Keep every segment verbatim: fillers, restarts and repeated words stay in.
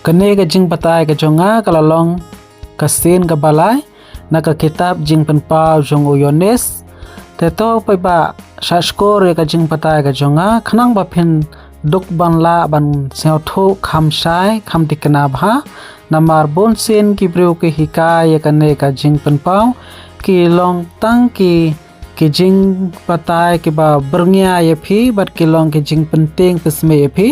Kane ka jingbatai ka jong nga ka la long ka sien kaba lai na ka kitab Jingpynpaw jong u Ïoannis. Te to paidbah, sha shkor ïa ka jingbatai ka jong nga, khnang ba phin duk ban lah ban sngewthuh kham shai, kham thikna bha. Namar bun sien ki briew ki hikai ïa kane ka Jingpynpaw, ki long tang ki ki jingbatai kiba byrngia ïa phi, bad ki long ki jingpyntieng pynsmih ïa phi.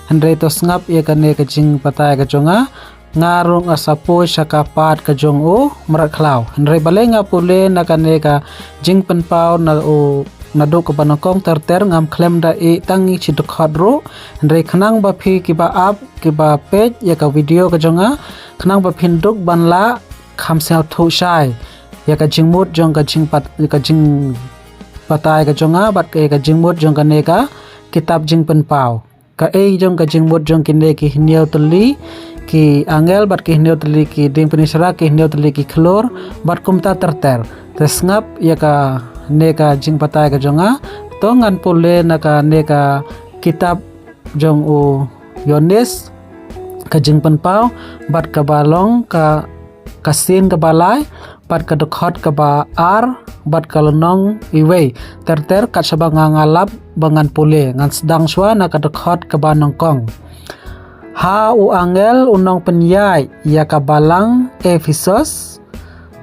Hynrei to sngap ïa kane ka jingbatai ka jong nga. Nga ruh nga sa poi sha ka part ka jong u mrad khlaw. Hynrei balei nga pule na kane ka Jingpynpaw na u, naduh kaba nyngkong ter ter, ngam khlem da ïeh tang shi dkhot ruh. Hynrei khnang ba phi kiba ap, kiba peit ïa ka video ka jong nga, khnang ba phin duk ban lah kham sngewthuh shai ïa ka jingmut jong ka jingpat, ka jingbatai ka jong nga, bad ïa ka jingmut jong kane ka kitab Jingpynpaw. Kaei jong ka jingmut jong kine ki hynñiew tylli ki angel, bad ki hynñiew tylli ki dieng pynïeng sharak, ki hynñiew tylli ki khlur, bad kumta ter ter. Te sngap ïa kane ka jingbatai ka jong nga. To ngan pule na kane ka kitab jong u Ïoannis, ka Jingpynpaw, bad kaba long ka, ka sien kaba lai, bad ka dkhot kaba ar, bad ka lynnong iwei. Ter ter kat shaba nga, nga lap ba ngan pule, ngan sdang shuwa na ka dkhot kaba nyngkong. Ha u angel u nongpynïaid ïa ka balang Ephesus,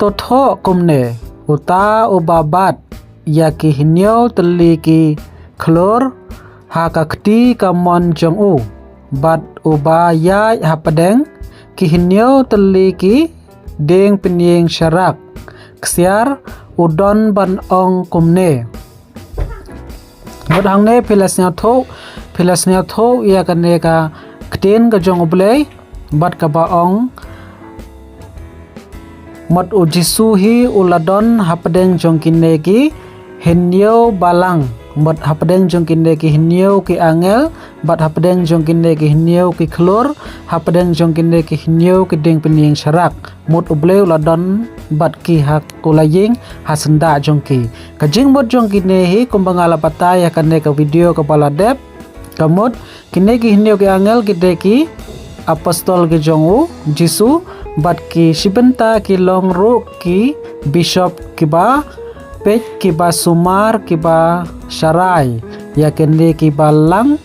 to thoh kumne: Uta uba bat ïa ki hynñiew tylli ki khlur ha ka kti kamon jong u, bad uba ïaid hapdeng ki hynñiew tylli ki dieng pynïeng sharak ksiar, u don ban ong kumne. Mut hangne phi la sngewthuh, phi la sngewthuh ïa kane ka ktien ka jong U Blei, bad kaba ong, mut u Jisu hi u la don hapdeng jong kine ki hynñiew balang, mut hapdeng jong kine ki hynñiew ki angel, bad hapdeng jong kine ki hynñiew ki khlur, hapdeng jong kine ki hynñiew ki dieng pynïeng sharak. Mut U Blei u la don bad ki ha u la ïeng ha syndah jong ki. Ka jingmut jong kine hi kumba nga la batai ha kane ka video kaba la dep. Ka mut, kine ki hynñiew ki angel ki dei ki apostol ki jong u Jisu, bad ki shibynta ki long ruh ki bishop kiba peit, kiba sumar, kiba sharai ïa kine ki balang,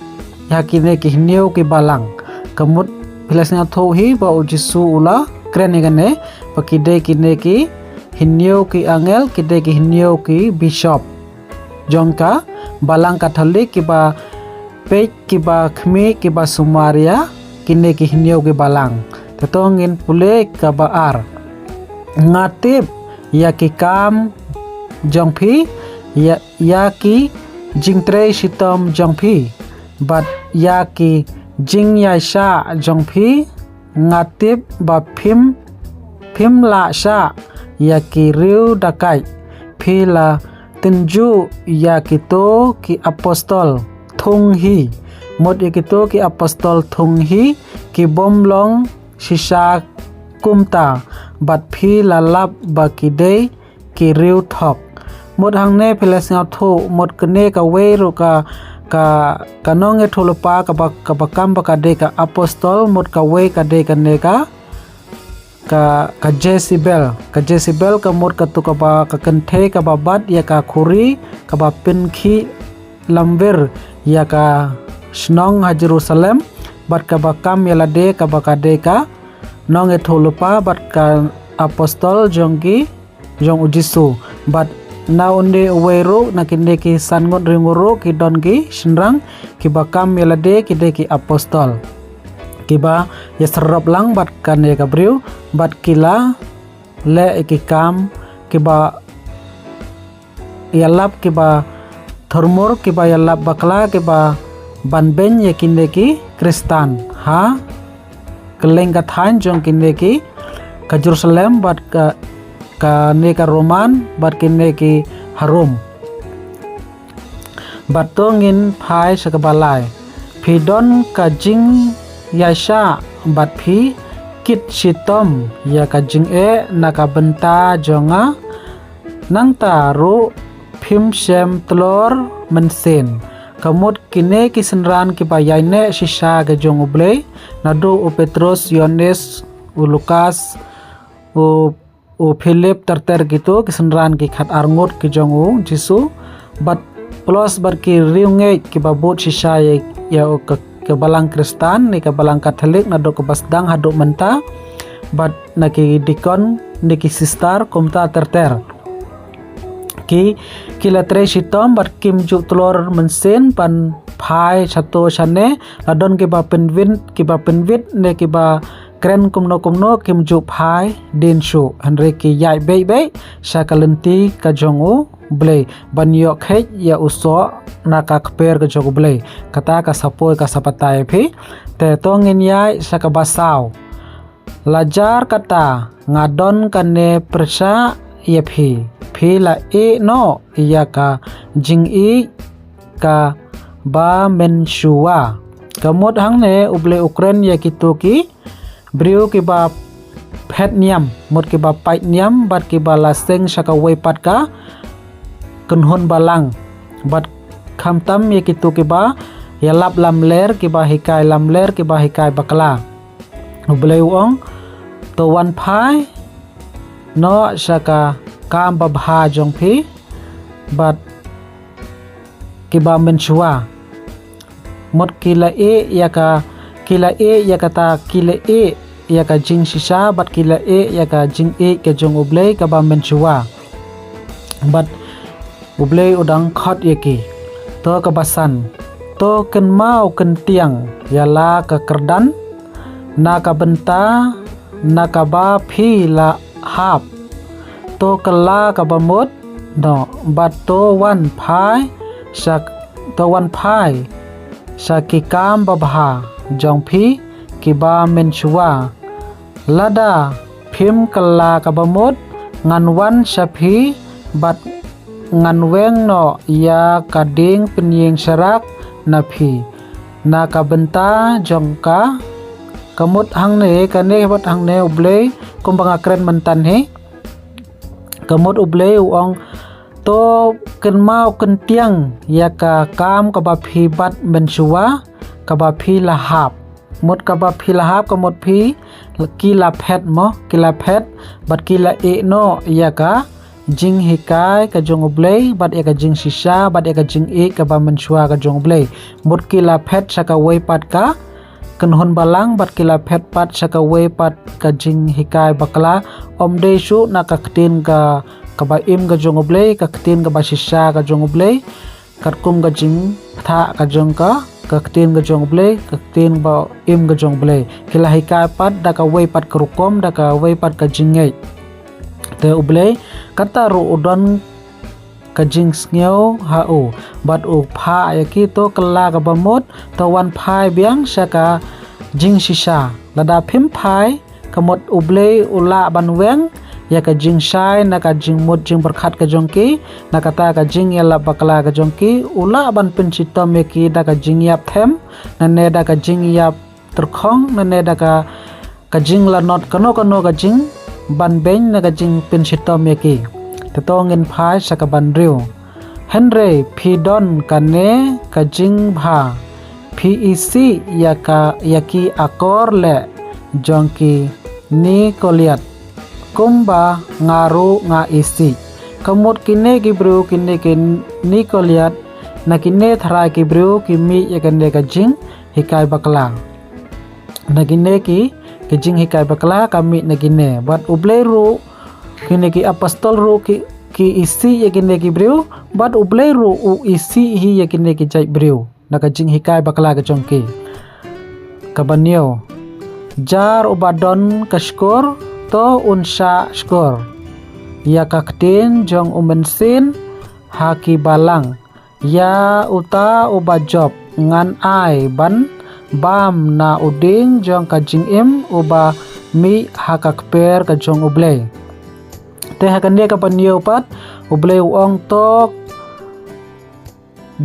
ïa kine ki hynñiew ki balang. Ka mut phi la sngewthuh hi ba u Jisu u la kren ïa kane ba ki dei kine ki hynñiew ki angel, ki dei ki hynñiew ki bishop jong ka balang Katholik, kiba peit, kiba khmih, kiba sumar ïa kine ki hynñiew ki balang. Te to ngin pule kaba ar. Nga tip ïa ki kam jong phi, ïa, ïa ki jingtrei shitom jong phi, bad ïa ki jingïaishah jong phi. Nga tip ba phim, phim lah shah ïa ki riew dakaid. Phi la tynjuh ïa kito ki apostol thung hi. Mut ïa kito ki apostol thung hi, ki bym long shisha kumta, bad phi la lap ba ki dei ki riew thok. Mut hangne phi la sngewthuh, mut kane kawei ruh ka, ka, ka nongïathuhlypa kaba, kaba kam ba ka dei ka apostol, mut kawei ka dei kane ka, ka, ka Jezebel. Ka Jezebel ka mut kato kaba, ka kynthei kaba bat ïa ka khuri, kaba pynkhih lamwir ïa ka shnong ha Jerusalem, bad kaba kam ïa lade kaba ka dei ka nongïathuhlypa bad ka apostol jong ki, jong u Jisu. Bad na une uwei ruh na kine ki san ngut riew ngut ruh ki don ki shynrang kiba kam ïa lade ki dei ki apostol, kiba ïasyrop lang bad kane ka briew, bad ki la leh ïa ki kam kiba ïalap, kiba thurmur, kiba ïalap bakla, kiba ban beiñ ïa kine ki Khristan ha kylleng ka thaiñ jong kine ki, ka Jerusalem bad ka, kane ka Roman bad kine ki harum. Bad to ngin phai sha kaba lai. Phi don ka jingïaishah bad phi kit shitom ïa ka jingeh na ka bynta jong nga. Nangta ruh phim shem tlor mynsiem. Ka mut kine ki synran kiba ïaineh shisha ka jong U Blei, naduh u Petros, Ïoannis, u Lukas, u, u Philip ter ter, kito ki synran ki khat arngut ki jong U Jisu, bad plus bad ki riewngeit kiba bud shisha ïa, ïa u ka, ka balang Khristan, ne ka balang Katholik, naduh kaba sdang haduh mynta, bad na ki dikon, ne ki sister, kumta ter ter. Ki, ki la trei shitom bad kim ju tlor mynsiem ban phai shato shane, la don kiba pynwit, kiba pynwit ne kiba kren kumno kumno, kim ju phai dien shuh, hynrei ki ïaid beit beit sha ka lynti ka jong U Blei ban ïoh kheit ïa u soh na ka kper ka jong U Blei. Kata ka sa poi ka sa batai ïa phi. Te to ngin ïaid sha kaba saw. La jar kata nga don kane pyrshah ïa phi, phi la ïeh noh ïa ka jingïeit kaba mynshuwa. Ka mut hangne U Blei u kren ïa kito ki briew kiba phet niam, mut kiba pait niam, bad kiba la seng sha kawei pat ka kynhun balang, bad khamtam ïa kito kiba ïalap lamler, kiba hikai lamler, kiba hikai bakla. U Blei u ong, to wan phai noh sha ka kam babha jong phi bad kiba mynshuwa. Mut ki la ïeh ïa ka, ki la ïeh ïa kata, ki la ïeh ïa ka jingshisha bad ki la ïeh ïa ka jingïeit ka jong U Blei kaba mynshuwa. Bad U Blei u dang khot ïa ki. To kaba san. To kynmaw kyntiang ïa la ka kyrdan na ka bynta na kaba phi la hap. To kylla kaba mut noh bad to wan phai sha, to wan phai sha ki kam babha jong phi kiba mynshuwa. Lada phim kylla kaba mut, ngan wan sha phi bad ngan weng noh ïa ka dieng pynïeng sharak na phi, na ka bynta jong ka. Ka mut hangne, kane ka mut hangne U Blei, kumba nga kren mynta hi. Ka mut U Blei u ong, to kynmaw kyntiang ïa ka kam kaba phi bat mynshuwa, kaba phi la hap. Mut kaba phi la hap, ka mut phi, ki la phet mo, ki la phet, bad ki la ïeh noh ïa ka jinghikai ka jong U Blei, bad ïa ka jingshisha, bad ïa ka jingïeit kaba mynshuwa ka jong U Blei. Mut ki la phet sha kawei pat ka kynhun balang, bad ki la phet pat sha kawei pat ka jinghikai bakla. Ym dei shuh na ka ktien ka, kaba im ka jong U Blei, ka ktien kaba shisha ka jong U Blei, katkum ka jingpyrta ka jong ka, ka ktien ka jong U Blei, ka ktien ba im ka jong U Blei. Ki la hikai pat da kawei pat ka rukom, da kawei pat ka jingngeit. Te U Blei, kata ruh u don ka jingsngew ha u, bad u phah ïa ki, to kylla kaba mut, to wan phai biang sha ka jingshisha. Lada phim phai, ka mut U Blei u lah ban weng ïa ka jingshai na ka jingmut jingpyrkhat ka jong ki, na kata ka jingïalap bakla ka jong ki, u lah ban pynshitom ïa ki da ka jingïap them, nane da ka jingïap tyrkhong, nane da ka, ka jinglanot kano kano ka jing ban beiñ na ka jingpynshitom ïa ki. Te to ngin phai sha kaba hynriew. Hynrei phi don kane ka jingbha, phi isih ïa ka, ïa ki akor leh jong ki Nikolaït, kumba nga ruh nga isih. Ka mut kine ki briew, kine ki Nikolaït, na kine tharai ki briew ki mih ïa kane ka jinghikai bakla. Na kine ki, ki jinghikai bakla ka mih na kine. Bad U Blei ruh, kine ki apostol ruh ki, ki isih ïa kine ki briew, bad U Blei ruh u isih hi ïa kine ki jait briew na ka jinghikai bakla ka jong ki. Kaba hynñiew. Jar uba don ka shkor, to un shah shkor ïa ka ktien jong U Mynsiem ha ki balang. Ïa uta uba jop ngan ai ban bam na u dieng jong ka jingim uba mih ha ka kper ka jong U Blei. Te ha kane kaba hynñiew pat, U Blei u ong, to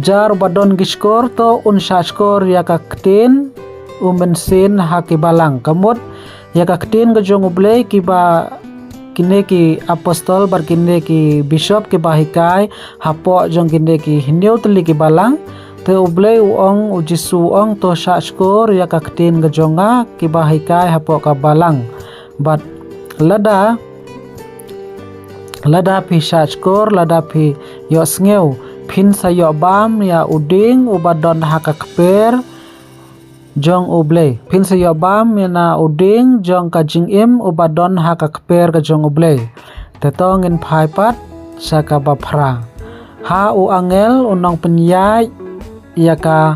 jar uba don ki shkor, to un shah shkor ïa ka ktien U Mynsiem ha ki balang. Ka mut ïa ka ktien ka jong U Blei, kiba kine ki apostol bad kine ki bishop kiba hikai hapoh jong kine ki hynñiew tylli ki balang, Te U Blei u ong, U Jisu u ong, to shah shkor ïa ka ktien ka jong nga kiba hikai hapoh ka balang. Bad lada, lada phi shah shkor, lada phi ïohsngew, phin sa ïoh bam ïa u dieng uba don ha ka kper jong U Blei. Phin sa ïoh bam ïa na u dieng jong ka jingim uba don ha ka kper ka jong U Blei. Te to ngin phai pat sha kaba phra. Ha u angel u nongpynïaid ïa ka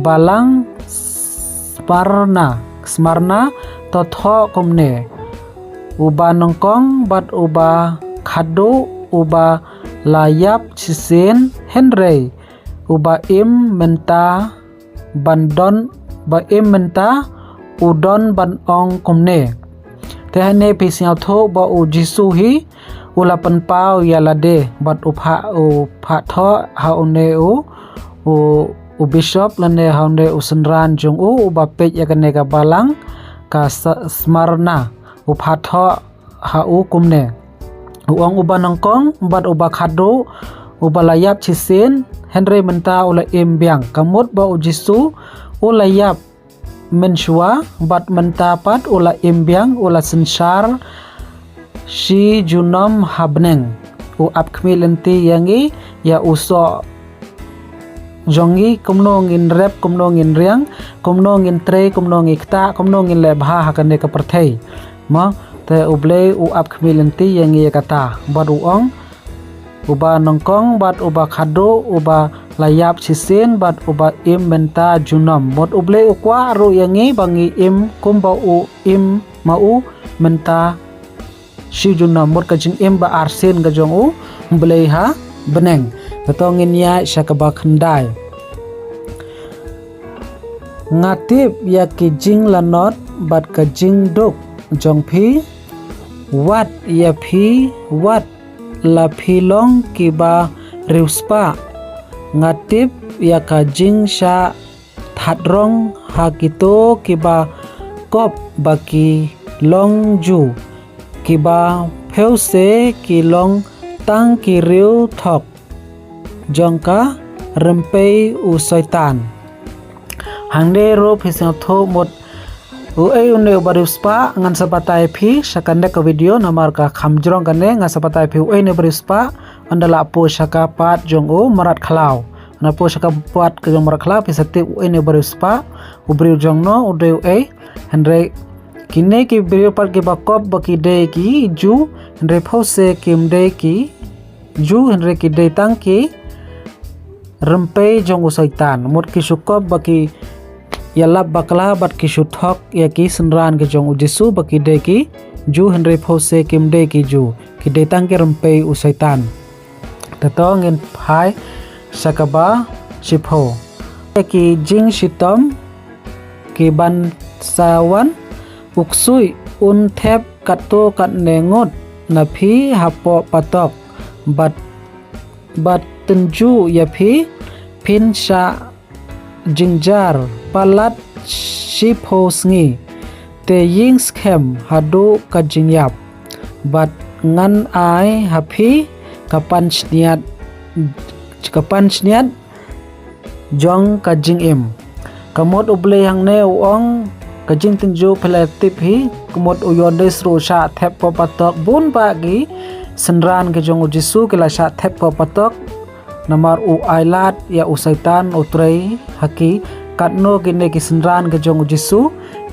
balang Smarna, Smarna, to thoh kumne: Uba nyngkong bad uba khadduh, uba la ïap shisien, hynrei uba im mynta ban don, ba im mynta, u don ban ong kumne. Te hangne phi sngewthuh ba U Jisu hi u la pynpaw ïa lade bad u phah, u phah thoh ha une u, u, u bishop lane ha une u synran jong u uba peit ïa kane ka balang ka Sa-, Smarna, u phah thoh ha u kumne. U ong: Uba nyngkong bad uba khadduh, uba la ïap shisien, hynrei mynta u la im biang. Ka mut ba U Jisu u la ïap mynshuwa bad mynta pat u la im biang, u la synshar shi junom ha bneng. U ap khmih lynti ïa ngi, ïa u soh jong ngi, kumno ngin rep, kumno ngin riang, kumno ngin trei, kumno ngin ktah, kumno ngin leh bha ha kane ka pyrthei. Mo, te U Blei u ap khmih lynti ïa ngi ïa kata. Bad u ong: Uba nyngkong bad uba khadduh, uba la ïap shisien bad uba im mynta junom. Mut U Blei u kwah ruh ïa ngi ba ngi im kumba u im ma u mynta shi junom, mut ka jingim ba arsien ka jong U Blei ha bneng. Te to ngin ïaid sha kaba khyndai. Nga tip ïa ki jinglanot bad ka jingduk jong phi, wat ïa phi, wat la phi long kiba riewspah. Nga tip ïa ka jingshah thadrong ha kito kiba kop ba ki long Jiw, kiba phewse ki long tang ki riew thok jong ka rympei u Soitan. Hangne ruh phi sngewthuh mut uei une uba riewspah, ngan sa batai phi sha kane ka video, namar ka kham jrong kane, ngan sa batai phi uei une uba riewspah ynda la poi sha ka part jong u mrad khlaw. Ynda poi sha ka part ka jong mrad khlaw phi sa tip uei une uba riewspah, u briew jong no, u dei uei. Hynrei kine ki briew pat kiba kop ba ki dei ki Jiw, hynrei phewse kim dei ki Jiw, hynrei ki dei tang ki rympei jong u Soitan. Mut ki shu kop ba ki ïalap bakla bad ki shu thok ïa ki synran ki jong U Jisu ba ki dei ki Jiw, hynrei phewse kim dei ki Jiw, ki dei tang ki rympei u Soitan. Te to ngin phai sha kaba shiphew. Ki jingshitom ki ban sa wan, u ksuid un thep katto katne ngut na phi hapoh patok, bad, bad tynjuh ïa phi, phin shah jynjar palat shiphew sngi. Te ïeng skhem haduh ka jingïap, bad ngan ai ha phi ka pansngiat, ka pansngiat jong ka jingim. Ka mut U Blei hangne u ong ka jingtynjuh phi la tip hi, ka mut u Ïoannis ruh u shah thep hapoh patok, bun bah ki synran ki jong U Jisu ki la shah thep hapoh patok. Namar u ailad ïa u Soitan u trei ha ki, katno kine ki synran ki jong U Jisu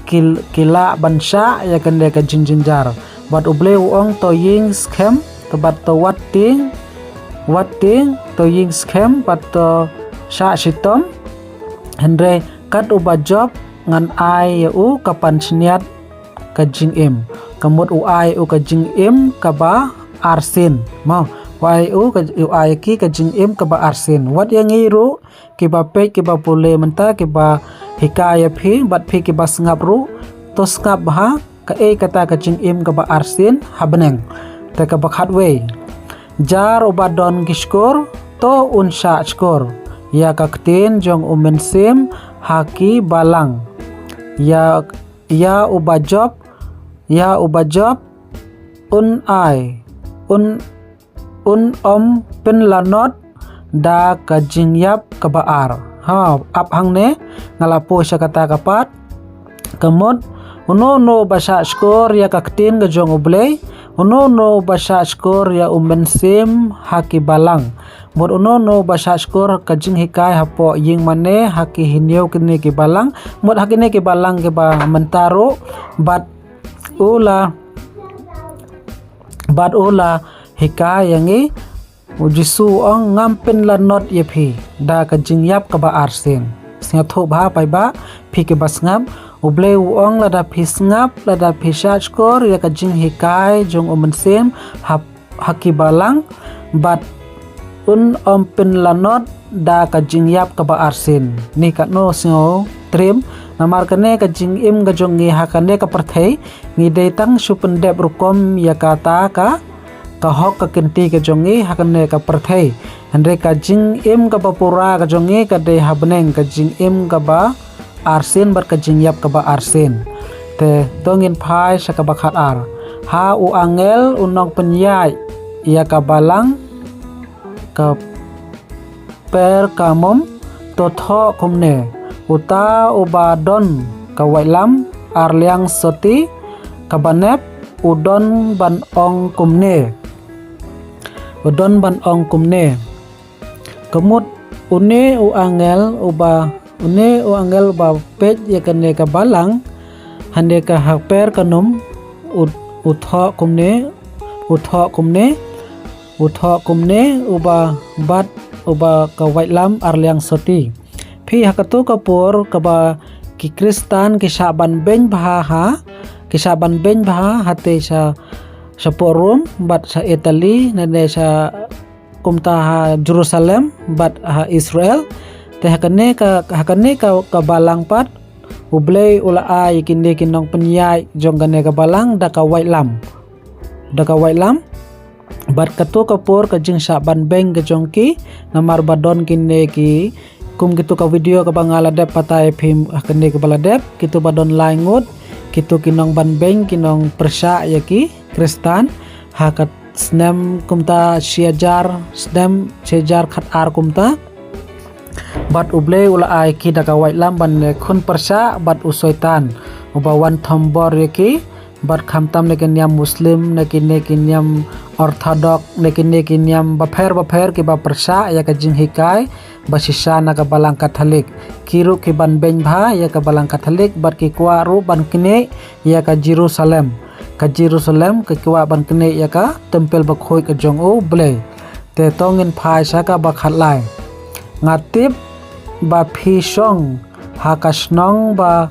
ki, ki lah ban shah ïa kane ka jingjynjar. Bad U Blei u ong to ïeng skhem, to bad to wat tieng, wat tieng, to ïeng skhem bad to shah shitom. Hynrei kat uba jop ngan ai ïa u ka pansngiat ka jingim. Ka mut u ai u ka jingim kaba arsien. Mo, u ai u ka, u ai ki ka jingim kaba arsien. Wat ïa ngi ruh kiba peit, kiba pule mynta, kiba hikai ïa phi, bad phi kiba sngap ruh, to sngap bha kaei kata ka jingim kaba arsien ha bneng. Te kaba khatwei. Jar uba don ki shkor, to un shah shkor ïa ka ktien jong U Mynsiem ha ki balang. Ïa, ïa uba jop, ïa uba jop, un ai, un, un ym pynlanot da ka jingïap kaba ar. Ha, ap hangne, nga la poi sha kata ka part. Ka mut, uno uno ba shah shkor ïa ka ktien ka jong U Blei, uno uno ba shah shkor ïa U Mynsiem ha ki balang. Mut uno uno ba shah shkor ka jinghikai hapoh ïing mane ha ki hynñiew kine ki balang, mut ha kine ki balang kiba mynta ruh, bad u la, bad u la hikai ïa ngi, U Jisu u ong, ngam pynlanot ïa phi da ka jingïap kaba arsien. Sngewthuh bha paidbah, phi kiba sngap, U Blei u ong lada phi sngap, lada phi shah shkor ïa ka jinghikai jong U Mynsiem ha, ha ki balang, bad un ym pynlanot da ka jingïap kaba arsien. Ni katno sngewtriem, namar kane ka jingim ka jong ngi ha kane ka pyrthei, ngi dei tang shu pyndep rukom ïa kata ka, ka hok ka kynti ka jong ngi ha kane ka pyrthei. Hynrei ka jingim kaba pura ka jong ngi ka dei ha bneng, ka jingim kaba arsien bad ka jingïap kaba arsien. Te to ngin phai sha kaba khatar. Ha u angel u nongpynïaid ïa ka balang ka Pergamum to thoh kumne: Uta uba don ka waitlam ar liang soti kaba nep, u don ban ong kumne. U don ban ong kumne. Ka mut une u angel uba, une u angel uba peit ïa kane ka balang, hane ka ha Pergamum, u, u thoh kumne, u thoh kumne, u thoh kumne, uba bat, uba ka waitlam ar liang soti. Phi ha kato ka por kaba ki Khristan ki shah ban beiñ bha ha, ki shah ban beiñ bha ha te sha, shapoh Rom, bad sha Italy, ne ne sha kumta ha Jerusalem, bad ha Israel. Te ha kane ka, ha kane ka, ka balang pat, U Blei u la ai kine ki nongpynïaid jong kane ka balang da ka waitlam. Da ka waitlam. Bad kato ka por ka jingshah ban beiñ ka jong ki, namar ba don kine ki, kum kito ka video kaba nga la dep batai phi ha kane kaba la dep, kito ba don lai ngut, kito ki nongban beiñ, ki nongpyrshah ïa ki Khristan, ha ka snem kumta shi hajar, snem shi hajar khatar kumta. Bad U Blei u la ai ki da ka waitlam ban ïakhun pyrshah bad u Soitan, uba wan thombor ïa ki, bad khamtam ne ki niam Muslim, ne ki, ne ki niam Orthodox, ne ki, ne ki niam bapher bapher kiba pyrshah ïa ka jinghikai ba shisha na ka balang Katholik. Ki ruh ki ban beiñ bha ïa ka balang Katholik, bad ki kwah ruh ban knieh ïa ka Jerusalem. Ka Jerusalem, ki kwah ban knieh ïa ka templ bakhuid ka jong U Blei. Te to ngin phai sha kaba khatlai. Nga tip ba phi shong ha ka shnong ba,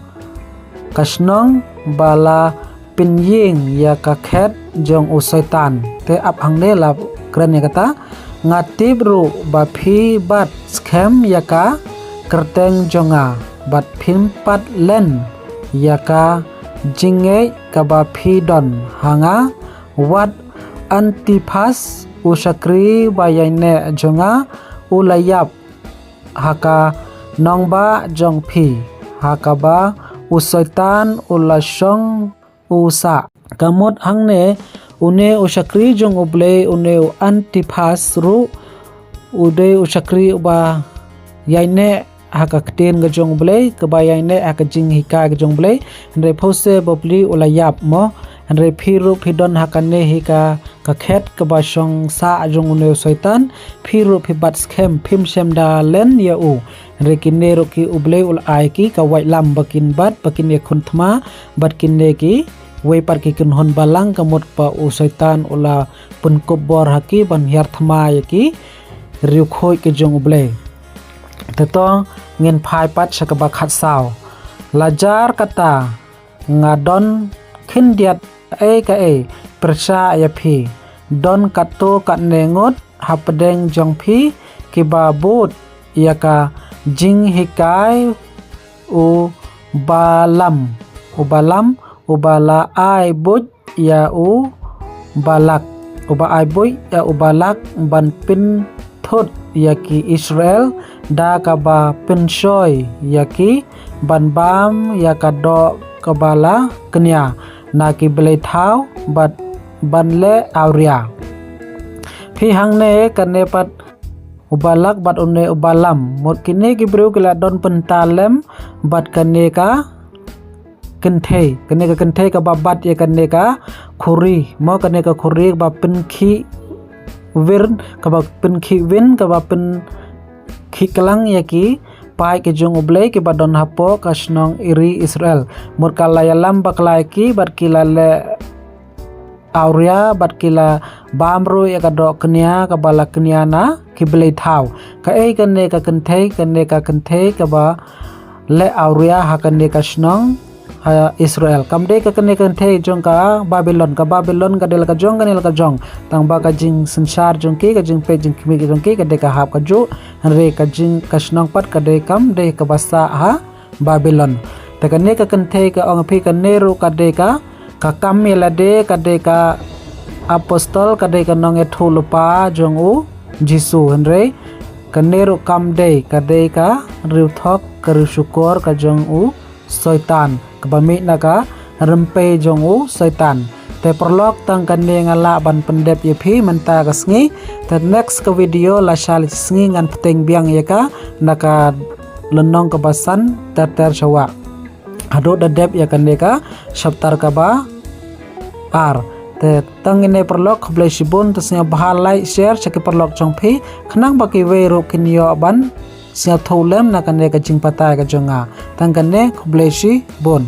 ka shnong ba la pynïeng ïa ka khet jong u Soitan. Te ap hangne la kren ïa kata. Nga tip ruh ba phi bat skhem ïa ka kyrteng jong nga, bad phim pat len ïa ka jingngeit kaba phi don ha nga, wat Antipas u shakri ba ïaineh jong nga u la ïap ha ka nongbah jong phi, ha kaba u Soitan u la shong u sah. Ka mut hangne, une u shakri jong U Blei, une u Antipas ruh, u dei u shakri uba ïaineh ha ka ktien ka jong U Blei, kaba ïaineh ha ka jinghikai ka jong U Blei, hynrei phewse bapli u la ïap mo, hynrei phi ruh phi don ha kane hi ka, ka khet kaba shong sah jong une u Soitan, phi ruh phi bat skhem, phim shym da len ïa u. Hynrei kine ruh ki U Blei u la ai ki ka waitlam ba kin bat, ba kin ïakhun thma, bad kine kiwei pat ki kynhun balang ka mut ba u Soitan u la pynkup bor ha ki ban hiar thma ïa ki riewkhuid ki jong U Blei. Te to ngin phai pat sha kaba khatsaw. Lajar kata nga don khyndiat kaei kaei pyrshah ïa phi. Don katto katne ngut hapdeng jong phi kiba bud ïa ka jinghikai u Balaam, u Balaam, uba la ai buit ïa u Balak, uba ai buit ïa u Balak ban pynthut ïa ki Israel, da kaba pynshoi ïa ki ban bam ïa ka doh kaba la kñia na ki blei thaw, bad ban leh awria. Phi hangne kane pat u Balak bad une u Balaam. Mut kine ki briew ki la don pyntalem bad kane ka kynthei, kane ka kynthei kaba bat ïa kane ka khuri, mo, kane ka khuri kaba pynkhih wir, kaba pynkhih win, kaba pynkhih klang ïa ki paid ki jong U Blei kiba don hapoh ka shnong ri Israel. Mut ka la ïalam bakla ïa ki bad ki la leh awria bad ki la bam ruh ïa ka doh kñia kaba la kñia na ki blei thaw. Kaei kane ka kynthei? Kane ka kynthei kaba leh awria ha kane ka shnong ha Israel. Kam dei ka kane ka kynthei jong ka Babilon. Ka Babilon ka dei la ka jong, kane la ka jong. Tang ba ka jingsynshar jong ki, ka jingpeit jingkhmih jong ki ka dei ka hap kajuh. Hynrei ka jing, ka shnong pat ka dei kam dei kaba sah ha Babilon. Te kane ka kynthei ka ong phi, kane ruh ka dei ka, ka kam ïa lade ka dei ka apostol, ka dei ka nongïathuhlypa jong U Jisu. Hynrei kane ruh kam dei, ka dei ka riewthok, ka riewshukor ka jong u Soitan, kaba mih na ka rympei jong u Soitan. Te paralok, tang kane nga lah ban pyndep ïa phi mynta ka sngi. Te next ka video, lashai la shi sngi ngan bteng biang ïa ka na ka lynnong kaba san ter ter sha wah. Haduh da dep ïa kane ka chapter kaba ar. Te tang kine paralok, khublei shibun. Te sngewbha like, share sha ki paralok jong phi khnang ba kiwei ruh kin ïoh ban sngewthuh lem na kane ka jingbatai ka jong nga. Tang kane, khublei shibun.